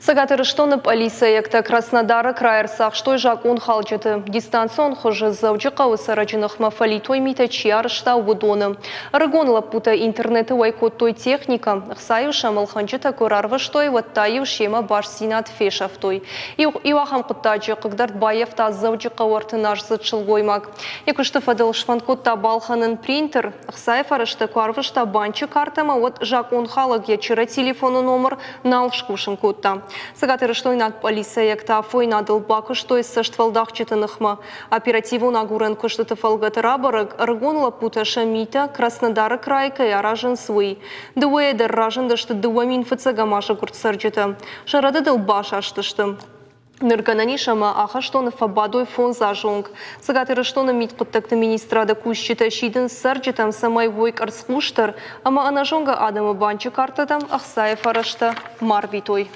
Цӕгат Ирыстоны пъӕлицӕйӕгтӕ Краснодары крайы ӕрцахстой закъонхалджыты. Дистанцион хуызы Дзӕуджыхъӕуы цӕрӕджы ныхмӕ фӕлитой митӕ чи арӕзта, уыдоны. Ӕрыгон лӕппутӕ интернеты уӕй кодтой техникӕ. Ӕхца-иу сӕм ӕлхӕнджытӕ куы рарвыстой, уӕд та-иу семӕ бастдзинад фесӕфтой. Иу ахӕм хъуыддаджы хъыгдард баййӕфта Дзӕуджыхъӕуы ӕртыназдзыд сылгоймаг. Йӕ куысты фӕдыл сфӕнд кодта балхӕнын принтер. Ӕхцайы фӕрӕзтӕ куы арвыста банчы картӕмӕ, уӕд закъонхалӕг йӕ чырӕ телефоны номыр нал скусын кодта. Цӕгатирыстойнаг пъӕлицӕйӕгтӕ афойнадыл бакуыстой цӕстфӕлдахджыты ныхмӕ. Оперативон агурӕн куыстыты фӕлгӕты рабӕрӕг, ӕрыгон лӕппутӕ сӕ митӕ Краснодары крайы кӕй аразынц, уый. Дыууӕйӕ дӕр разындысты 2000 фыццӕгӕм азы гуырд цӕрджытӕ. Сӕ рӕдыдыл басастысты. Ныр гӕнӕн ис ӕмӕ ахӕстоны фӕбадой фондз азы онг. Цӕгат Ирыстоны мидхъуыддӕгты министрады кусджытӕ сидынц цӕрджытӕм, цӕмӕй уой къӕрцхъусдӕр ӕмӕ ӕнӕзонгӕ адӕмы банчы картӕтӕм ӕхцайы фӕрӕзтӕ ма рвитой.